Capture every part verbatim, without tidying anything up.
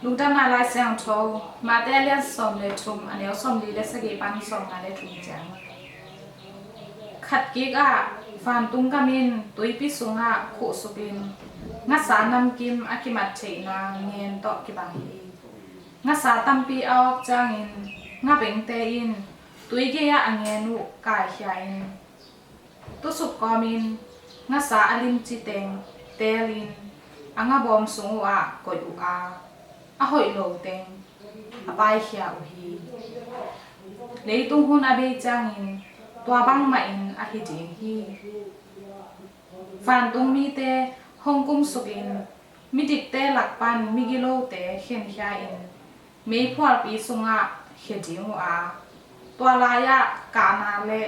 Lungdamna Lai Siangtho, Mate a lian sawm le thum, a neu sawmli le sagih pan sawmnga le thum ciang. Khat kik ah vantung gam in tuipi sungah khuhsukin ngasa namkim a kimat theihna ngen tawh kibang hi. Ngasa tampi a awk ciangin ngabengte in tui gei ah a ngen uh kaikhia in tusuk kawmin ngasa a limci teng teelin a ngabawm sung uhah koih uh a, a hoih lo teng a paikhia uh hi. Leitung hun a bei ciangin tua bangmahin a hi ding hi. Vantung mite hong kumsukin midikte lak pan migilote khenkhia in meiphualpi sungah khia ding uh a, tua lai-ah kahna le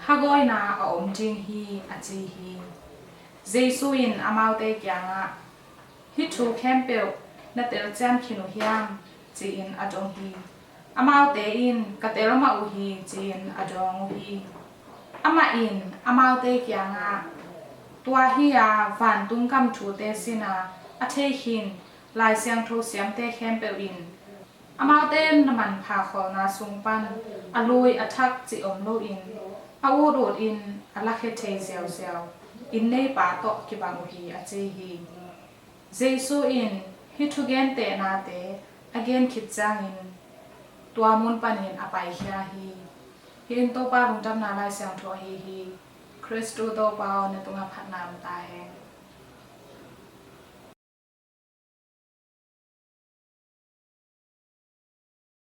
hagawina a om ding hi, a ci hi. Jesu in amaute kiangah, "Hih thu khempeuh na telcian khin uh hiam?" ci-in a dong hi. Amaute in, "Ka tel mah uh hi," ci-in a dawng uh hi. Amah in amaute kiangah, "Tua hi-a vantung gam thute sina a thei khin Lai Siangtho siamte khempeuh in amaute na manpha khawlna sung pan a lui a thak cih om loin a ut utin a lakhia thei ziauziau inn neipa tawh kibang uh hi," a ci hi. Jesu in hih thugentehnate a gen khit ciangin tua mun panin a paikhia hi. Hih in Topa Lungdamna Lai Siangtho ahi hi. Khristu Topa aw, na tungah phatna om ta hen.